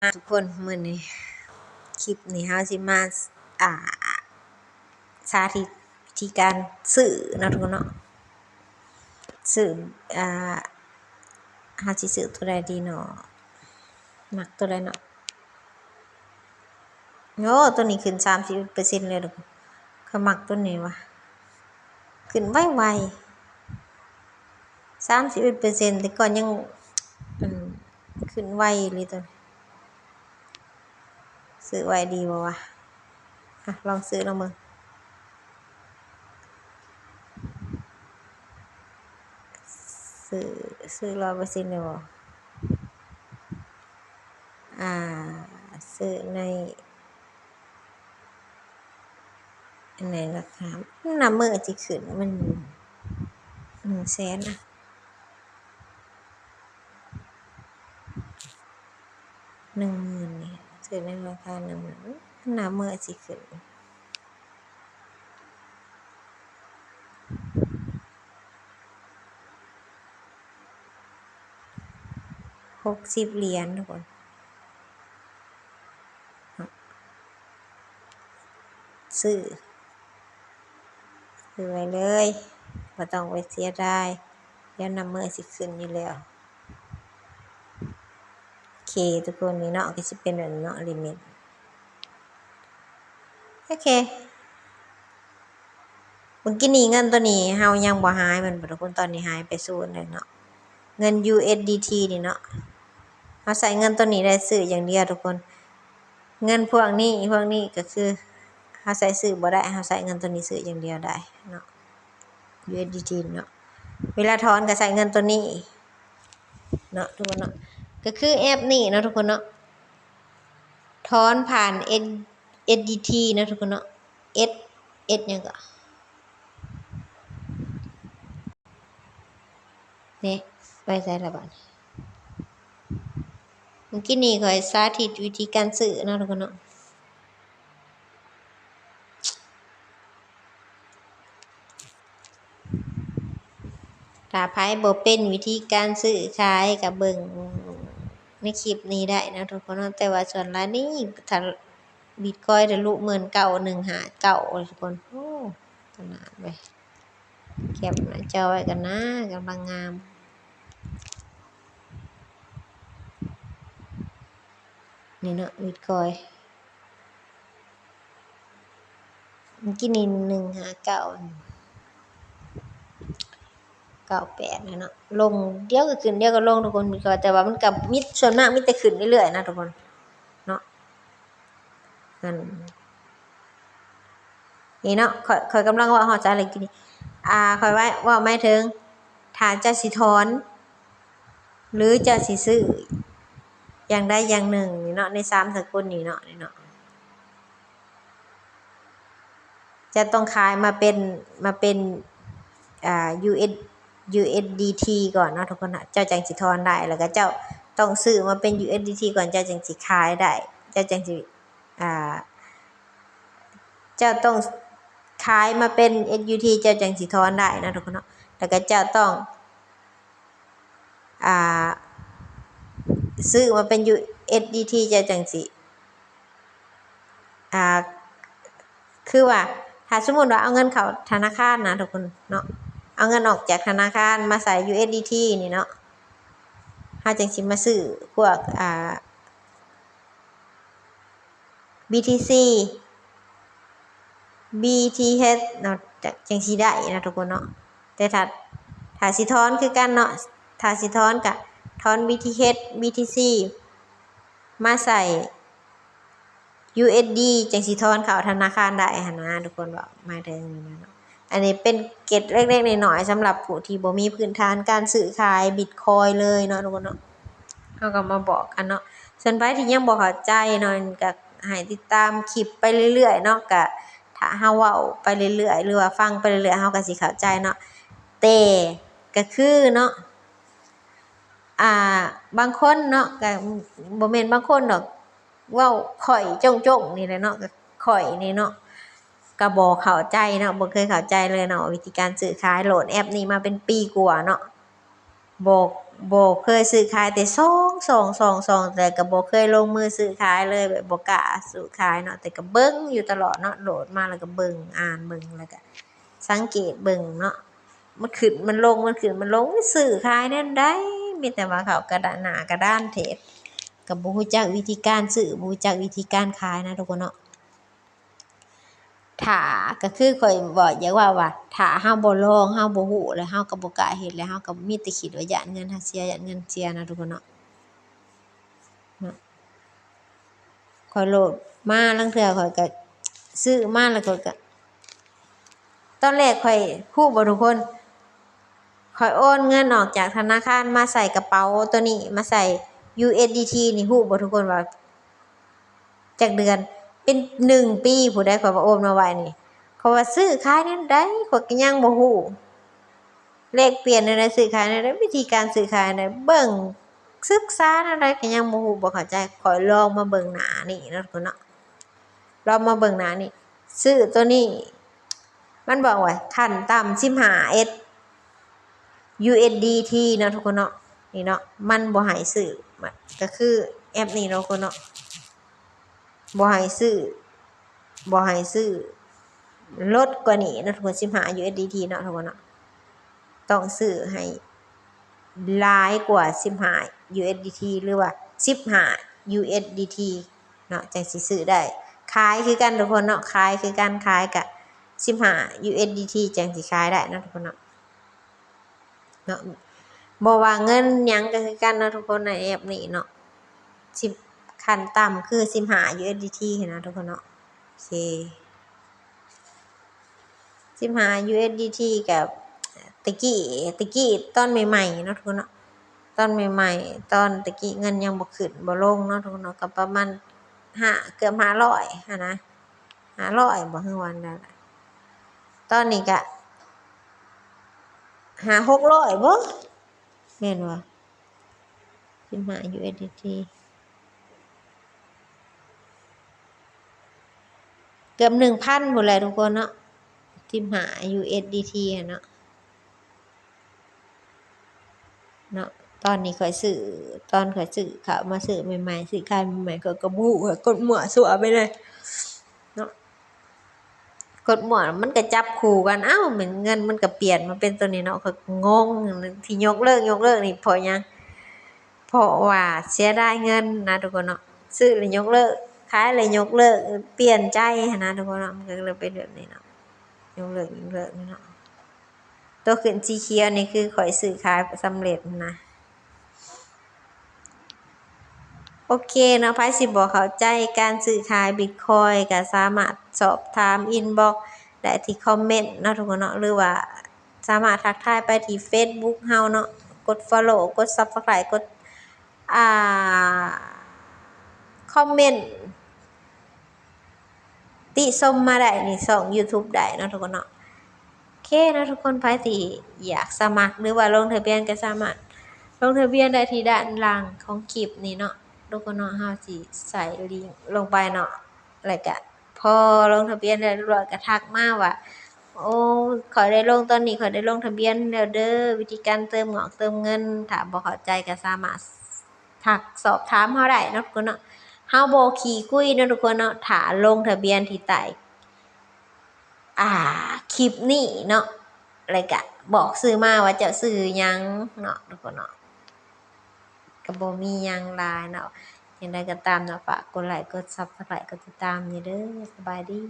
ທຸກຄົນ ມື້ນີ້ ຄລິບນີ້ເຮົາຊິມາ ອ່າ ສາທິດວິທີການຊື້ເນາະທຸກຄົນເນາະ ຊື້ ອ່າ ເຮົາຊິຊື້ຕົວໃດດີເນາະ ມັກຕົວໃດເນາະ ໂອ້ ຕົວນີ້ຂຶ້ນສາມສິບເອັດເປີເຊັນເລີຍທຸກຄົນ ຂ້ອຍມັກຕົວນີ້ວ່າ ຂຶ້ນໄວໆ ສາມສິບເອັດເປີເຊັນ ແຕ່ກ່ອນຍັງ ອັນ ຂຶ້ນໄວອີ່ຫຼີຕົວນີ້ ຊື້ໄວ້ດີບໍ່ວະ ອ່ະ ລອງຊື້ລອງເບິ່ງ ຊື້ ຊື້ຮ້ອຍເປີເຊັນເລີຍບໍ່ ອ່າ ຊື້ໃນ ອັນໃດລາຄາ ນຳມື້ຊິຂຶ້ນ ມັນໜຶ່ງແສນນະ ໜຶ່ງໝື່ນນີ້ ຊື້ໃນລາຄາໜຶ່ງໝື່ນ ນຳມື້ຊິຂຶ້ນ ຫົກສິບຫຼຽນທຸກຄົນ ຊື້ ຊື້ໄວ້ເລີຍ ບໍ່ຕ້ອງໄປເສຍດາຍ ດຽວນຳມື້ຊິຂຶ້ນຢູ່ແລ້ວ ໂອເຄ ທຸກຄົນ ນີ້ເນາະ ກໍຊິເປັນແບບນີ້ເນາະ ລິມິດ ໂອເຄ ເມື່ອກີ້ນີ້ເງິນຕົວນີ້ເຮົາຍັງບໍ່ຫາຍແມ່ນບໍ່ທຸກຄົນ? ຕອນນີ້ຫາຍໄປສູນແລ້ວເນາະ ເງິນ USDT ນີ້ເນາະ ເຮົາໃຊ້ເງິນຕົວນີ້ໄດ້ຊື້ຢ່າງດຽວທຸກຄົນ ເງິນພວກນີ້ ພວກນີ້ກໍຄືເຮົາໃຊ້ຊື້ບໍ່ໄດ້ ເຮົາໃຊ້ເງິນຕົວນີ້ຊື້ຢ່າງດຽວໄດ້ເນາະ USDT ເນາະ ເວລາຖອນກໍໃຊ້ເງິນຕົວນີ້ເນາະທຸກຄົນເນາະ ກໍຄືແອັບນີ້ເນາະທຸກຄົນເນາະ ຖອນຜ່ານ USDT ເນາະທຸກຄົນເນາະ S S ຫຍັງກໍ ນີ້ ໄປໃສລະບາດນີ້? ເມື່ອກີ້ນີ້ຂ້ອຍສາທິດວິທີການຊື້ເນາະທຸກຄົນເນາະ ຖ້າໃຜບໍ່ເປັນວິທີການຊື້ຂາຍກໍເບິ່ງໃນຄລິບນີ້ໄດ້ເນາະທຸກຄົນເນາະ ແຕ່ວ່າສ່ວນຫຼາຍນີ້ ຖ້າບິດຄອຍທະລຸໝື່ນເກົ້າໜຶ່ງຫ້າເກົ້າທຸກຄົນ ໂອ້ ຂະໜາດເວີຍ. ແຄປໜ້າຈໍໄວ້ກັນນະ ກຳລັງງາມ ນີ້ເນາະ ບິດຄອຍ ເມື່ອກີ້ນີ້ໜຶ່ງຫ້າເກົ້າ ເກົ້າແປດແລ້ວເນາະ ລົງ ດຽວກໍຂຶ້ນ ດຽວກໍລົງທຸກຄົນ ບິດຄອຍ ແຕ່ວ່າມັນກໍມີ ສ່ວນມາກມີແຕ່ຂຶ້ນເລື້ອຍໆນະທຸກຄົນເນາະ ນັ້ນ ນີ້ເນາະ ຂ້ອຍ ຂ້ອຍກຳລັງເວົ້າຮອດໃສແລ້ວກີ້ນີ້ ອ່າ ຂ້ອຍເວົ້າ ເວົ້າໝາຍເຖິງ ຖ້າເຈົ້າຊິຖອນ ຫຼື ເຈົ້າຊິຊື້ຢ່າງໃດຢ່າງໜຶ່ງນີ້ເນາະ ໃນສາມສະກຸນນີ້ເນາະ ນີ້ເນາະ ເຈົ້າຕ້ອງຂາຍມາເປັນ ມາເປັນ ອ່າ ຢູເອັສ ຢູເອັສດີທີ ກ່ອນເນາະທຸກຄົນເນາະ ເຈົ້າຈັ່ງຊິຖອນໄດ້ ແລ້ວກໍເຈົ້າຕ້ອງຊື້ມາເປັນ ຢູເອັສດີທີ ກ່ອນ ເຈົ້າຈັ່ງຊິຂາຍໄດ້ ເຈົ້າຈັ່ງຊິ ອ່າ ເຈົ້າຕ້ອງຂາຍມາເປັນ ເອັສຢູທີ ເຈົ້າຈັ່ງຊິຖອນໄດ້ເນາະທຸກຄົນເນາະ ແລ້ວກໍເຈົ້າຕ້ອງ ອ່າ ຊື້ມາເປັນ ຢູເອັສດີທີ ເຈົ້າຈັ່ງຊິ ອ່າ ຄືວ່າ ຖ້າສົມມຸດວ່າເອົາເງິນເຂົ້າທະນາຄານນະທຸກຄົນເນາະ ເອົາເງິນອອກຈາກທະນາຄານມາໃສ່ ຢູເອັສດີທີ ນີ້ເນາະ ເຮົາຈັ່ງຊິມາຊື້ພວກ ອ່າ ບີທີຊີ ບີທີເອັດເນາະ ຈັ່ງ ຈັ່ງຊິໄດ້ນະທຸກຄົນເນາະ ແຕ່ຖ້າ ຖ້າຊິຖອນຄືກັນເນາະ ຖ້າຊິຖອນກະຖອນ ບີທີເອັດ ບີທີຊີ ມາໃສ່ ຢູເອັສດີ ຈັ່ງຊິຖອນເຂົ້າທະນາຄານໄດ້ຫັ້ນນະທຸກຄົນ ເວົ້າໝາຍເຖິງນີ້ນະເນາະ ອັນນີ້ເປັນເກຣັດເລັກໆນ້ອຍໆ ສຳລັບຜູ້ທີ່ບໍ່ມີພື້ນຖານການຊື້ຂາຍບິດຄອຍເລີຍເນາະທຸກຄົນເນາະ ເຮົາກໍມາບອກກັນເນາະ ສ່ວນໃຜທີ່ຍັງບໍ່ເຂົ້າໃຈເນາະ ກໍໃຫ້ຕິດຕາມຄລິບໄປເລື້ອຍໆເນາະ ກໍຖ້າເຮົາເວົ້າໄປເລື້ອຍໆ ຫຼືວ່າຟັງໄປເລື້ອຍໆ ເຮົາກໍຊິເຂົ້າໃຈເນາະ ແຕ່ກໍຄືເນາະ ອ່າ ບາງຄົນເນາະ ກໍບໍ່ແມ່ນບາງຄົນດອກ ເວົ້າຂ້ອຍຈົ່ງໆນີ້ແຫຼະເນາະ ຂ້ອຍນີ້ເນາະ ກໍບໍ່ເຂົ້າໃຈເນາະ ບໍ່ເຄີຍເຂົ້າໃຈເລີຍເນາະ ວິທີການຊື້ຂາຍ ໂຫຼດແອັບນີ້ມາເປັນປີກວ່າເນາະ ບໍ່ ບໍ່ເຄີຍຊື້ຂາຍ ແຕ່ສ່ອງ ສ່ອງ ສ່ອງ ສ່ອງ ແຕ່ກໍບໍ່ເຄີຍລົງມືຊື້ຂາຍເລີຍ ແບບບໍ່ກ້າຊື້ຂາຍເນາະ ແຕ່ກໍເບິ່ງຢູ່ຕະຫຼອດເນາະ ໂຫຼດມາແລ້ວກໍເບິ່ງ ອ່ານເບິ່ງ ແລ້ວກໍສັງເກດເບິ່ງເນາະ ມັນຂຶ້ນມັນລົງ ມັນຂຶ້ນມັນລົງ ຊື້ຂາຍແນວໃດ ມີແຕ່ວ່າເຂົ້າກະດານໜ້າກະດານເທຣດ ກໍບໍ່ຮູ້ຈັກວິທີການຊື້ ບໍ່ຮູ້ຈັກວິທີການຂາຍນະທຸກຄົນເນາະ. ຖ້າ ກໍຄືຂ້ອຍເວົ້າ ຢາກເວົ້າວ່າ ຖ້າເຮົາບໍ່ລອງ ເຮົາບໍ່ຮູ້ ແລ້ວເຮົາກໍບໍ່ກ້າເຮັດ ແລ້ວເຮົາກໍມີແຕ່ຄິດວ່າຢ້ານເງິນເຮົາເສຍ ຢ້ານເງິນເສຍນະທຸກຄົນເນາະ ເນາະ. ຂ້ອຍໂຫຼດມາ ລາງເທື່ອຂ້ອຍກໍຊື້ມາ ແລ້ວຂ້ອຍກໍ ຕອນແລກຂ້ອຍ ຮູ້ບໍ່ທຸກຄົນ? ຂ້ອຍໂອນເງິນອອກຈາກທະນາຄານມາໃສ່ກະເປົາໂຕນີ້ ມາໃສ່ ຢູເອັສດີທີ ນີ້ ຮູ້ບໍ່ທຸກຄົນວ່າຈັກເດືອນ? ເປັນໜຶ່ງປີພຸ້ນໃດ໋ ຂ້ອຍວ່າໂອນມາໄວ້ນີ້ ເພາະວ່າຊື້ຂາຍແນວໃດ ຂ້ອຍກໍຍັງບໍ່ຮູ້ ແລກປ່ຽນແນວໃດ ຊື້ຂາຍແນວໃດ ວິທີການຊື້ຂາຍແນວໃດ ເບິ່ງ ສຶກສາແນວໃດກໍຍັງບໍ່ຮູ້ ບໍ່ເຂົ້າໃຈ. ຂ້ອຍລອງມາເບິ່ງໜ້ານີ້ເນາະທຸກຄົນເນາະ ລອງມາເບິ່ງໜ້ານີ້ ຊື້ໂຕນີ້ ມັນບອກວ່າຂັ້ນຕ່ຳສິບຫ້າເອັດ ຢູເອັສດີທີ ເນາະທຸກຄົນເນາະ ນີ້ເນາະ ມັນບໍ່ໃຫ້ຊື້ ມັນກໍຄືແອັບນີ້ເນາະທຸກຄົນເນາະ ບໍ່ໃຫ້ຊື້ ບໍ່ໃຫ້ຊື້ລົດກວ່ານີ້ເນາະທຸກຄົນ ສິບຫ້າ ຢູເອັສດີທີ ເນາະທຸກຄົນເນາະ ຕ້ອງຊື້ໃຫ້ຫຼາຍກວ່າສິບຫ້າ ຢູເອັສດີທີ ຫຼືວ່າສິບຫ້າ ຢູເອັສດີທີ ເນາະ ຈັ່ງຊິຊື້ໄດ້. ຂາຍຄືກັນທຸກຄົນເນາະ ຂາຍຄືກັນ ຂາຍກະສິບຫ້າ ຢູເອັສດີທີ ຈັ່ງຊິຂາຍໄດ້ເນາະທຸກຄົນເນາະ ເນາະ ບໍ່ວ່າເງິນຫຍັງກໍຄືກັນເນາະທຸກຄົນ ໃນແອັບນີ້ເນາະ ສິບ ຂັ້ນຕ່ຳຄືສິບຫ້າ ຢູເອັສດີທີ ຫັ້ນນະທຸກຄົນເນາະ ໂອເຄ ສິບຫ້າ ຢູເອັສດີທີ ກໍແຕ່ກີ້ ແຕ່ກີ້ຕອນໃໝ່ໆເນາະທຸກຄົນເນາະ ຕອນໃໝ່ໆ ຕອນແຕ່ກີ້ເງິນຍັງບໍ່ຂຶ້ນບໍ່ລົງເນາະທຸກຄົນເນາະ ກໍປະມານຫ້າ ເກືອບຫ້າຮ້ອຍຫັ້ນນະ ຫ້າຮ້ອຍບໍ່ ຄືວ່ານັ້ນລະ ຕອນນີ້ກະຫ້າຫົກຮ້ອຍບໍ່ ແມ່ນບໍ່? ສິບຫ້າ ຢູເອັສດີທີ ເກືອບໜຶ່ງພັນພຸ້ນແຫຼະທຸກຄົນເນາະ ສິບຫ້າ ຢູເອັສດີທີ ຫັ້ນເນາະ ເນາະ ຕອນນີ້ຂ້ອຍຊື້ ຕອນຂ້ອຍຊື້ເຂົ້າມາຊື້ໃໝ່ໆ ຊື້ຂາຍໃໝ່ໆ ຂ້ອຍກໍບໍ່ຮູ້ ຂ້ອຍກົດມົ້ວຊົ່ວໄປເລີຍເນາະ ກົດມົ້ວ ມັນກໍຈັບຄູ່ກັນ ເອົ້າ ແມ່ນເງິນມັນກໍປ່ຽນມາເປັນໂຕນີ້ເນາະ ຂ້ອຍກໍງົງ ທີ່ຍົກເລີກ ຍົກເລີກນີ້ເພາະຫຍັງ? ເພາະວ່າເສຍດາຍເງິນນະທຸກຄົນເນາະ ຊື້ແລ້ວຍົກເລີກ ຂາຍແລ້ວຍົກເລີກ ປ່ຽນໃຈຫັ້ນນະທຸກຄົນເນາະ ມັນກໍເລີຍເປັນແບບນີ້ເນາະ ຍົກເລີກ ຍົກເລີກນີ້ເນາະ ໂຕຂຶ້ນສີຂຽວນີ້ຄືຂ້ອຍຊື້ຂາຍສຳເລັດນະ. ໂອເຄເນາະ ໃຜຊິບໍ່ເຂົ້າໃຈການຊື້ຂາຍບິດຄອຍ ກໍສາມາດສອບຖາມອິນບັອກໄດ້ທີ່ຄອມເມັນເນາະທຸກຄົນເນາະ ຫຼືວ່າສາມາດທັກທາຍໄປທີ່ເຟສບຸກເຮົາເນາະ ກົດຟອລໂລ ກົດຊັບສະໄຄຣບ໌ ກົດ ອ່າ ຄອມເມັນ ຕິຊົມມາໄດ້ໃນຊ່ອງຢູທູບໄດ້ເນາະທຸກຄົນເນາະ ໂອເຄເນາະທຸກຄົນ ໃຜທີ່ຢາກສະໝັກ ຫຼືວ່າລົງທະບຽນກໍສາມາດລົງທະບຽນໄດ້ທີ່ດ້ານລ່າງຂອງຄລິບນີ້ເນາະທຸກຄົນເນາະ ເຮົາຊິໃສ່ລິ້ງລົງໄປເນາະ ແລ້ວກະພໍລົງທະບຽນໄດ້ຮຽບຮ້ອຍກໍທັກມາວ່າ ໂອ້ ຂ້ອຍໄດ້ລົງ ຕອນນີ້ຂ້ອຍໄດ້ລົງທະບຽນແລ້ວເດີ ວິທີການເຕີມງອກເຕີມເງິນ ຖ້າບໍ່ເຂົ້າໃຈກໍສາມາດ ທັກສອບຖາມເຮົາໄດ້ເນາະທຸກຄົນເນາະ ເຮົາບໍ່ຂີ້ຄຸຍເນາະທຸກຄົນເນາະ ຖ້າລົງທະບຽນທີ່ໃຕ້ ອ່າ ຄລິບນີ້ເນາະ ແລ້ວກະບອກຊື່ມາວ່າເຈົ້າຊື່ຫຍັງເນາະທຸກຄົນເນາະ ກໍບໍ່ມີຫຍັງຫຼາຍເນາະ ຈັ່ງໃດກໍຕາມເນາະ ຝາກກົດໄລ ກົດຊັບສະໄຄຣບ໌ ກົດຕິດຕາມແດ່ເດີ ສະບາຍດີ.